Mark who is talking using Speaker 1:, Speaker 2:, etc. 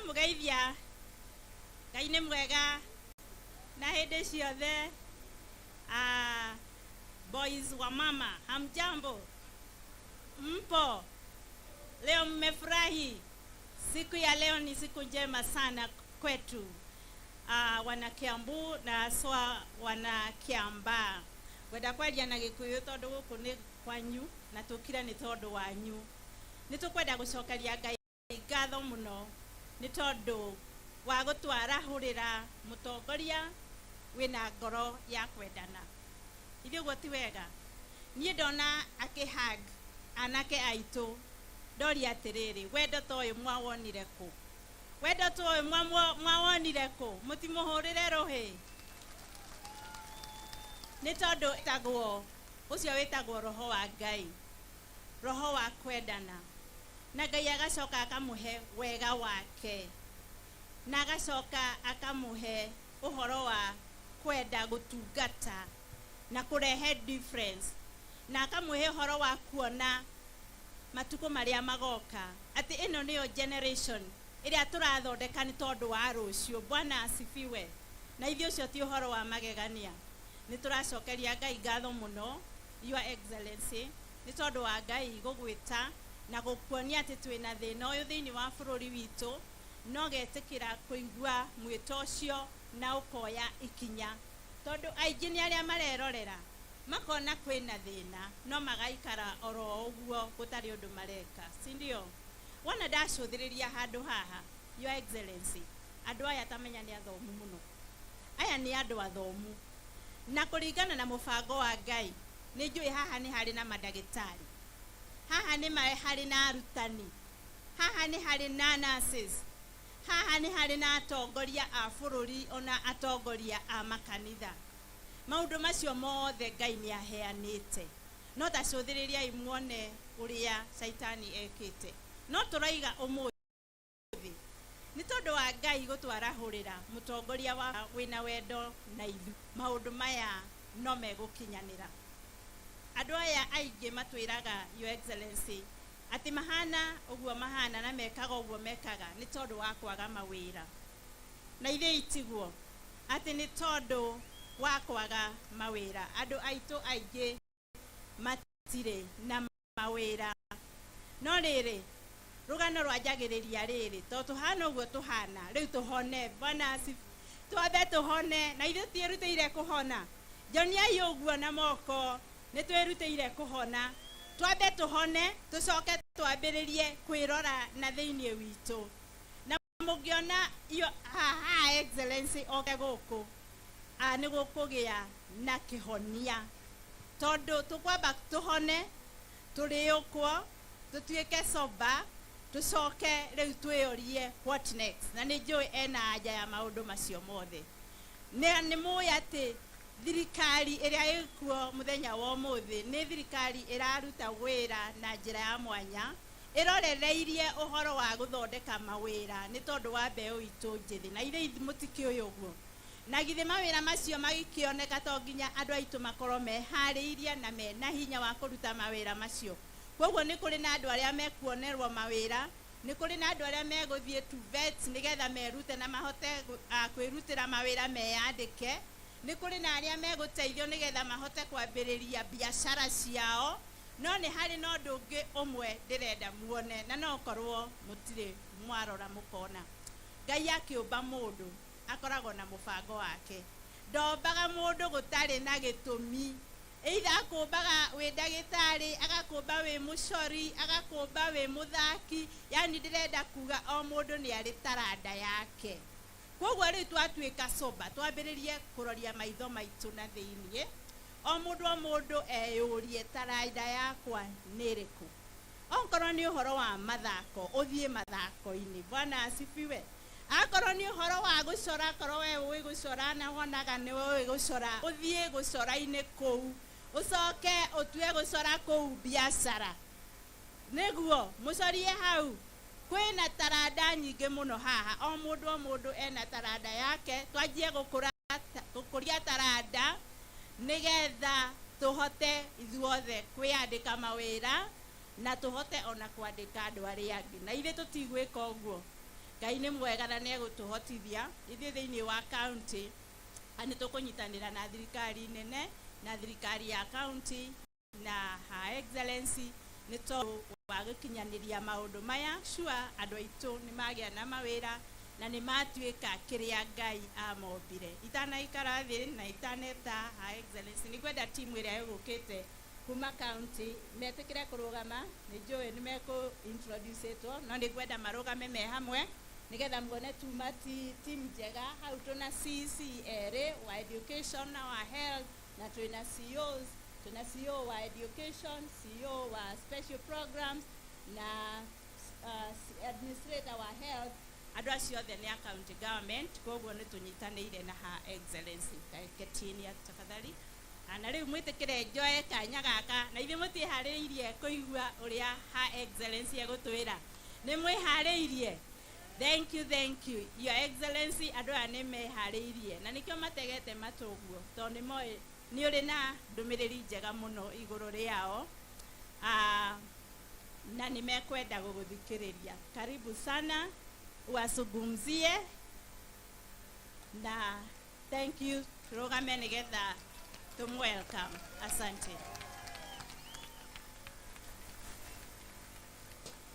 Speaker 1: Ndamũgeithia. Ngai nĩ mwega na hĩndĩ ciothe. Boys wa mama, hamjambo? Mpo? Leo mmefurahi? Siku ya leo ni siku njema sana kwetu, wana Kiambu na haswa wana Kiambaa. Ngwenda kwaria na Gikuyu tondu guku ni kwanyu na tukire ni tondu wanyu. Nĩ tũkwenda gũcokeria Ngai ngatho mũno nĩ tondũ wa gũtwarahũrĩra mũtongoria wĩna ngoro ya kwendana. Ithuĩ ũguo ti wega? Niĩ ndona akĩhug anake aitũ, ndoria atĩrĩrĩ, wendo ta ũyũ mwawonire kũ? Wendo ta ũyũ mwawonire kũ? Mũtimũhũrĩre rũhĩ nĩ tondũ ĩtagwo ũcio wĩtagwo roho wa Ngai, roho wa kwendana, na Ngai agacoka akamũhe wega wake na agacoka akamũhe ũhoro wa kwenda gũtungata na kũrehe difference, na akamũhe ũhoro wa kuona matukũ marĩa magoka, atĩ ĩno nĩyo generation ĩrĩa tũrathondeka nĩ tondũ wa rũciũ. Bwana asifiwe. Na ithuĩ ũcio ti ũhoro wa magegania. Nĩ tũracokeria Ngai ngatho mũno, Your Excellency, nĩ tondũ wa Ngai gũgwĩta na gũkuonia atĩ twĩna thĩna ũyũ thĩinĩ wa bũrũri witũ, no getĩkĩra kũigua mwĩto ũcio na ũkoya ikinya, tondũ aingĩ nĩ arĩa marerorera makona kwĩna thĩna no magaikara oro ũguo gũtarĩ ũndũ mareka, si ndio? Wona ndacũthĩrĩria handũ haha, Your Excellency, andũ aya tamenya nĩ athomu mũno. Aya nĩ andũ athomu, na kũringana na mũbango wa Ngai nĩ njũĩ haha nĩ harĩ na mandagĩtarĩ, haha nĩ harĩ na arutani, haha nĩ harĩ na nurses, haha nĩ harĩ na atongoria a bũrũri, ona atongoria a makanitha. Maũndũ macio mothe Ngai nĩ aheanĩte, no ta cũthĩrĩriai muone ũrĩa caitani ekĩte. No tũraiga ũmũthĩ nĩ tondũ wa Ngai gũtwarahũrĩra mũtongoria wa wĩna wendo na ithu, maũndũ maya no megũkinyanĩra. Andũ aya aingĩ matwĩraga, Your Excellency, atĩ mahana ũguo mahana na mekaga ũguo mekaga nĩ tondũ wa kwaga mawĩra. Na ithuĩ itiguo atĩ nĩ tondũ wa kwaga mawĩra? Andũ aitũ aingĩ matirĩ na mawĩra. No rĩrĩ, rũgano rwanjagĩrĩria rĩrĩ, to tũhana ũguo tũhana rĩu, tũhone. Bwana twambe tũhone. Na ithuĩ twĩrutĩire kũhona. Njoniai ũguo na moko. Nĩ twĩrutĩire kũhona. Twambe tũhone, tũcoke twambĩrĩrie kwĩrora na thĩinĩ witũ. Na mũngĩona iyo haha Excellency oke gũkũ, nĩ gũkũgĩa na kĩhonia, tondũ tũkwamba tũhone, tũrĩũkwo, tũtuĩke sober, tũcoke rĩu twĩyũrie what next. Na nĩ njũĩ ena anja ya maũndũ macio mothe. Nĩ mũĩ atĩ thirikari ĩrĩa ĩkuo mũthenya wa ũmũthĩ nĩ thirikari ĩraruta wĩra na njĩra ya mwanya, ĩrorereirie ũhoro wa gũthondeka mawĩra nĩ tondũ wa mbeũ itũ njĩthĩ. Na ithuĩ mũtikĩũĩ ũguo? Na githĩ mawĩra macio magĩkĩoneka, to nginya andũ aitũ makorwo meharĩirie na mena hinya wa kũruta mawĩra macio? Koguo nĩ kũrĩ na andũ arĩa mekuonerwo mawĩra, nĩ kũrĩ na andũ arĩa megũthiĩ TVET nĩgetha merute na mahote kwĩrutĩra mawĩra, meyandĩke. Nĩ kũrĩ na arĩa megũteithio nĩgetha mahote kwambĩrĩria biacara ciao. No nĩ harĩ na ũndũ ũngĩ ũmwe ndĩrenda muone, na no ũkorwo mũtirĩ mwarora mũkona. Ngai akĩũmba mũndũ akoragwo na mũbango wake. Ndombaga mũndũ gũtarĩ na gĩtũmi. Either akũmbaga wĩ ndagĩtarĩ, agakũmba wĩ mũcori, agakũmba wĩ mũthaki. Yani ndĩrenda kuga o mũndũ nĩ arĩ taranda yake. Koguo rĩu twatuĩka sober, twambĩrĩrie kũroria maitho maitũ na thĩiniĩ, o mũndũ o mũndũ eyũrie, taranda yakwa nĩ ĩrĩkũ? Okorwo nĩ ũhoro wa mathako, ũthiĩ mathako-inĩ. Bwana asifiwe. Akorwo nĩ ũhoro wa gũcora, akorwo we ũĩ gũcora na wonaga nĩ ũĩ gũcora, ũthiĩ gũcora-inĩ kũu, ũcoke ũtue gũcora kũu biacara, nĩguo mũcorie hau. Kwĩna taranda nyingĩ mũno haha. O mũndũ o mũndũ ena taranda yake. Twanjie gũkũra, gũkũria taranda nĩgetha tũhote ithuothe kwĩyandĩka mawĩra na tũhote ona kwandĩka andũ arĩa angĩ. Na ithuĩ tũtigwĩka ũguo? Ngai nĩ mwega na nĩ egũtũhotithia ithuĩ thĩinĩ wa county nĩ tũkũnyitanĩra na thirikari nene na thirikari ya county na Her Excellency nĩ tondũ wa gũkinyanĩria maũndũ maya. Sure, andũ aitũ nĩ magĩa na mawĩra na nĩ matuĩka kĩrĩa Ngai amombire. Itanaikara thĩ na itaneta Her Excellency, nĩ ngwenda timu ĩrĩa ĩgũkĩte kuma county metĩkĩre kũrũgama. Nĩ njũĩ nĩ mekũ introducĩtwo, no nĩ ngwenda marũgame me hamwe nĩgetha muone tuma team njega. Hau tũna CC erĩ wa education na wa health, na twĩna CEOs, twĩna CEO wa education, CEO wa special programs na administrator wa health. Andũ acio othe nĩ a county government, koguo nĩ tũnyitanĩire na Her Excellency. Ketinia tafadhali. Na rĩu mwĩtĩkĩre njoe kanya gaka na ithuĩ mũtiĩharĩirie kũigua ũrĩa Her Excellency egũtwĩra. Nĩ mwĩharĩirie? Thank you, thank you, Your Excellency. Andũ aya nĩ meharĩirie na nĩkĩo mategete matũ ũguo, tondũ nĩ moĩ nĩ ũrĩ na ndũmĩrĩri njega mũno igũrũ rĩao. Na nĩ mekwenda gũgũthikĩrĩria. Karibu sana wazungumzie na thank you. Tũrũgame nĩgetha tumwelcome. Asante.